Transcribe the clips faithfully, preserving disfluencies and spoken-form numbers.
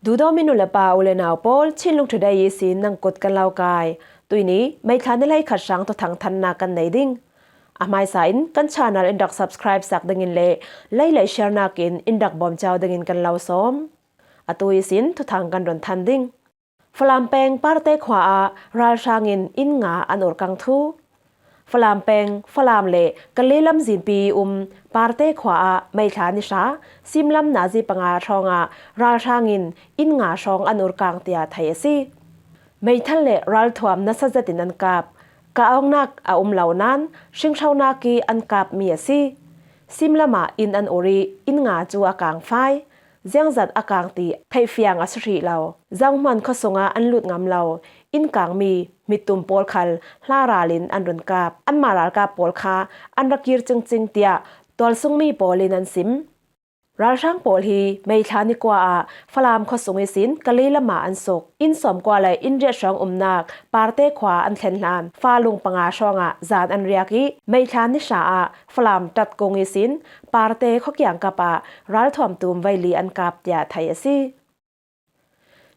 Duhdawm i nu le pa, u le nau pawl, Chinlung Today ihsin nang kut kan lo kai. Tuini, May thla ni hleikhat hrang thuthang thanna kan nei ding. A hmaisa in kan channel in rak subscribe sak dingin le like le share nakin in rak bawm ciau dingin kan lo sawm. A tu ihsin thuthang kan run than ding. Falam peng Parte khua ah ralhrang in inn nga an ur kang thu. Falam peng, Falam le Kale lamzinpi um Parte khua ah May thla ni hra, simlam nazi panga hrawngah ralhrang in inn nga hrawng an ur kang tia thei a si. Meithal le ralthuam nasa zetin an kap. Kah awngnak a um lo nan hringhronak i an kapmi a si. Simlam ah inn an ur i inn nga cu a kang fai. Ziangzat a kang ti theihfiang a si hrih lo. Zohman khuasung ah an lut ngam lo. Inn kangmi mittum pawl khal hla ral in an run kap. Anmah ralkap pawl kha an ra kir cingcing tiah tualsungmi pawl in an sim. Ralhrang pawl hi May thla ni kua ah Falam khuasung ihsin Kale lam ah an suk. Inn sawmkua le inn riat hrawng umnak Parte khua an thlen hlan. Falung panga hrawngah zan an riak i May thla ni hra ah Falam tat kung ihsin Parte khuakiang kap ah ralthuam tum veili an kap tiah thei a si.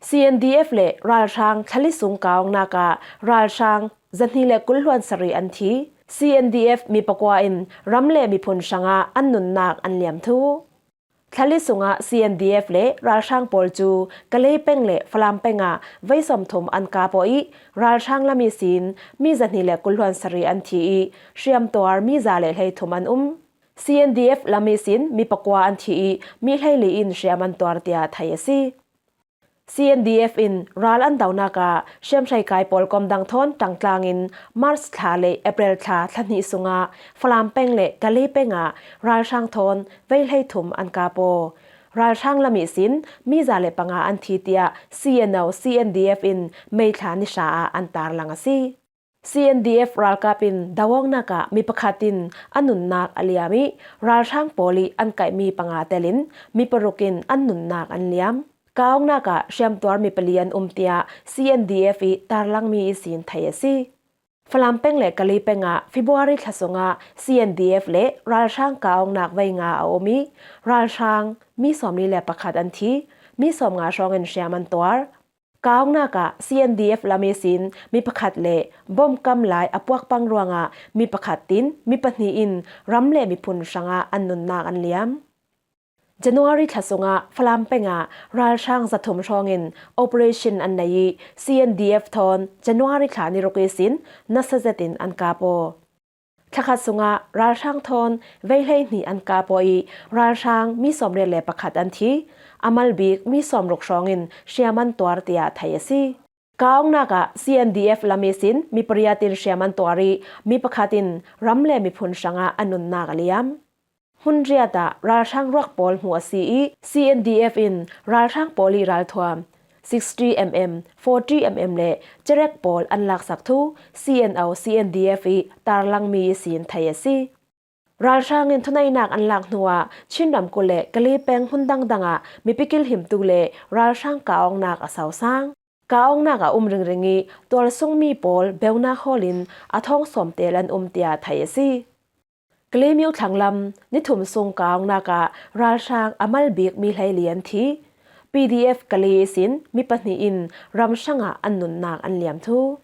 C N D F le ralhrang thla li sung kah awngnak ah ralhrang zahnih le kul hluan sarih an thi. C N D F mi pakua in ram le miphun hrangah an nunnak an liam thu. Thla li sungah C N D F le ralhrang pawl cu Kale peng le Falam peng ah vei sawmthum an kap aw i ralhrang lam ihsin mi zahnih le kul hluan sarih an thi i hriamtuar mi za le hleithum an um. C N D F lam ihsin mi pakua an thi i mi hleili in hriam an tuar tiah thei a si. C N D F in ral an donak ah hriamhrei kai pawl kom dang thawn ṭangtlang in March thla le April thla thla hnih sungah Falam peng le Kale peng ah ralhrang thawn vei hleithum an kap aw. Ralhrang lam ihsin mi za le panga an thi tiah C N O C N D F in May thla ni hra ah an tarlang a si. C N D F ralkap in do awngnak ah mi pakhat in a nunnak a liam i ralhrang pawl i an kaihmi panga telin mi paruk in an nunnak an liam. Kah awngnak ah hriamtuar mi pali an um tiah C N D F i tarlangmi ihsin thei a si. Falam peng le Kale peng ah February thla sungah C N D F le ralhrang kah awngnak vei nga a um i ralhrang mi sawmli le pakhat an thi, mi sawmnga hrawng in hriam an tuar. Kah awngnak ah C N D F lam ihsin mi pakhat le bom kam lai a puak pang ruangah mi pakhat tin mi pahnih in ram le miphun hrangah an nunnak an liam. January thla sungah Falam peng ah ralhrang zathum hrawng in operation an nei i C N D F thawn January thla ni ruk ihsin nasa zetin an kap aw. Thlakhat sungah ralhrang thawn vei hleihnih an kap aw i ralhrang mi sawmriat le pakhat an thi, a malbik mi sawmruk hrawng in hriam an tuar tiah thei a si. Kah awngnak ah C N D F lam ihsin mi pariat in hriam an tuar i mi pakhat in ram le miphun hrangah a nunnak a liam. Hmun riat ah ralhrang ruak pawl hmuh a si i C N D F in ralhrang pawl i ralthuam sixty M M, forty M M le cerek pawl an laksak thu C N O C N D F i tarlangmi ihsin thei a si. Ralhrang in thuneihnak an lak hnuah Chin ramkulh le Kale peng hmun dangdang ah mipi kilhimtu le ralhrang kah awngnak a sosang. Kah awngnak a um ringring i tualsungmi pawl beunak hawl in a thawng sawm tel an um tiah thei a si. Kale miuh thlang lam ni thum sung kah awngnak ah ralhrang a malbik mi hleili an thi. P D F Kale ihsin mi pahnih in ram hrangah an nunnak an liam thu.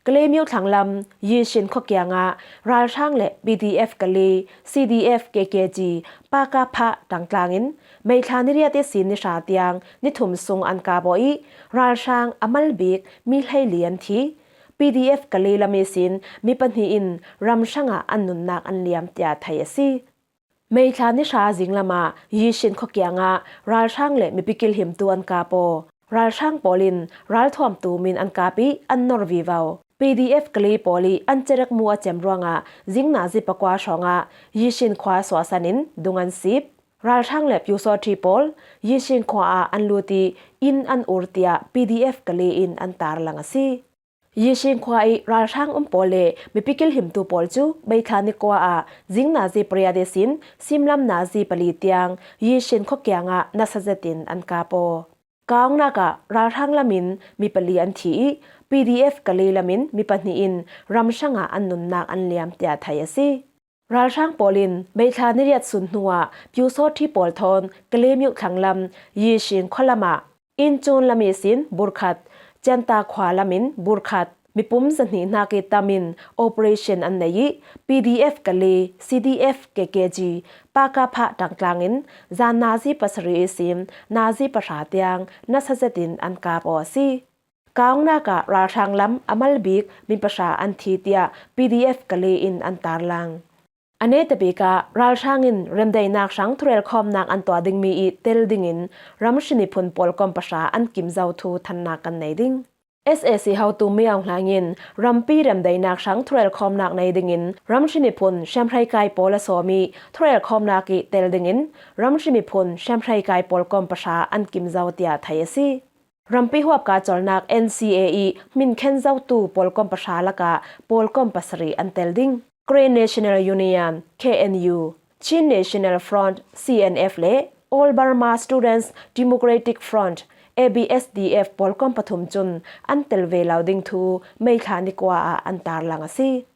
Kale miuh thlang lam Yishin khuakiang ah ralhrang le P D F Kale, C D F K K G, P K F ṭangtlang in May thla ni riat ihsin ni hra tiang ni thum sung an kap aw i ralhrang a malbik mi hleili an thi. P D F Kale lam ihsin mi pahnih in ram hrangah an nunnak an liam tiah thei a si. May thla ni hra zinglam ah Yishin khuakiang ah ralhrang le mipi kilhimtu an kap aw. Ralhrang pawl in ralthuam tum in an kap i an nor vivo. P D F Kale pawl i an cerek mu a cem ruangah zing nazi pakua hrawngah Yishin khua suahsan in dung an sip. Ralhrang le pyusawṭhi pawl Yishin khua ah an lut i inn an ur tiah P D F Kale in an tarlang a si. Yishin khua i ralhrang um pawl le mipi kilhimtu pawl cu May thla ni kua ah zing nazi pariat ihsin simlam nazi pali tiang Yishin khuakiang ah nasa zetin an kap aw. Kah awngnak ah ralhrang lam in mi pali an thi i P D F Kale lam in mi pahnih in ram hrangah an nunnak an liam tiah thei a si. Ralhrang pawl in May thla ni riat sun hnuah pyusawṭhi pawl thawn Kale miuh thlang lam Yishin khua lam ah Inchon lam ihsin burkhat, Cianta khua lamin burkhat, mipum zahnih hnak ih tamin operation an nei ih, P D F Kale, C D F K K G, Pakapha ṭangtlangin zan nazi pasarih ihsin nazi pahra tiang nasa zetin an kap aw a si. Kaungnak ah ralhrang lam a malbik mi pahra an thi tiah P D F Kale in an tarlang. A netabik ah ralhrang in remdaihnak hrang thurelkhawmnak an tuah dingmi ih tel dingin ramhri miphun pawlkom pahra an kim zo thu thannak kan nei ding. S A C hotu Min Aung Hlaing in rampi remdaihnak hrang thurelkhawmnak nei dingin ramhri miphun hriamhrei kai pawl a sawm ih thurelkhawmnak ih tel dingin ramhri miphun hriamhrei kai pawlkom pahra an kim zo tiah thei a si. Rampi huapka colnak N C A ih hminkhen zotu pawlkom pahra lakah pawlkom pasarih an tel ding. Karen National Union, K N U, Chin National Front, C N F, le All Burma Students Democratic Front, A B S D F, pawlkom pathum cun an tel ve lo ding thu May thla ni kua ah an tarlang a si.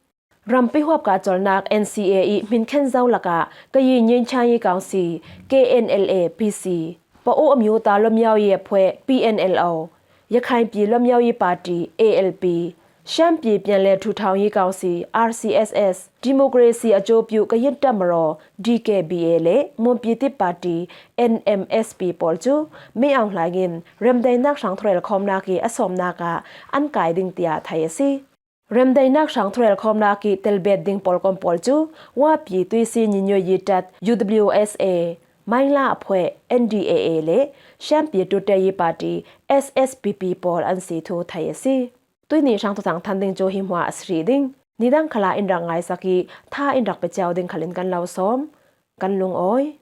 Rampi huapka colnak N C A ih hminkhen zo lakah Kayin Nyinchang Yi Council, K N L A P C, Pa'aw Amyotha Lwamyaw Yi Phwe, P N L O, Yakhain Pyi Lwamyaw Yi Party, A L P, Shan Pyi Pyanle Thuthaung Yi Council, R C S S, Democracy A Cawpyu Kayin Ṭamaraw, D K B A, le Mon Pyi Thip Party, N M S P, pawl cu Min Aung Hlaing in remdaihnak hrang thurelkhawmnak ih a sawmnak ah an kai ding tiah thei a si. Remdaihnak hrang thurelkhawmnak ih telbet ding pawlkom pawl cu Wapyi Tuisi Nyinyo Yi Ṭat, U W S A, Maingla A Phwe, N D A A, le Shan Pyi Ṭutdei Yi Party, S S P P, pawl an si thu thei a si. Tuihni hrang thuthang than ding cu hi hmuah a si rih ding. Nidang khalah in rak ngaisak ih tha in rak pe cio ding khalin kan lo sawm. Kan lungawi.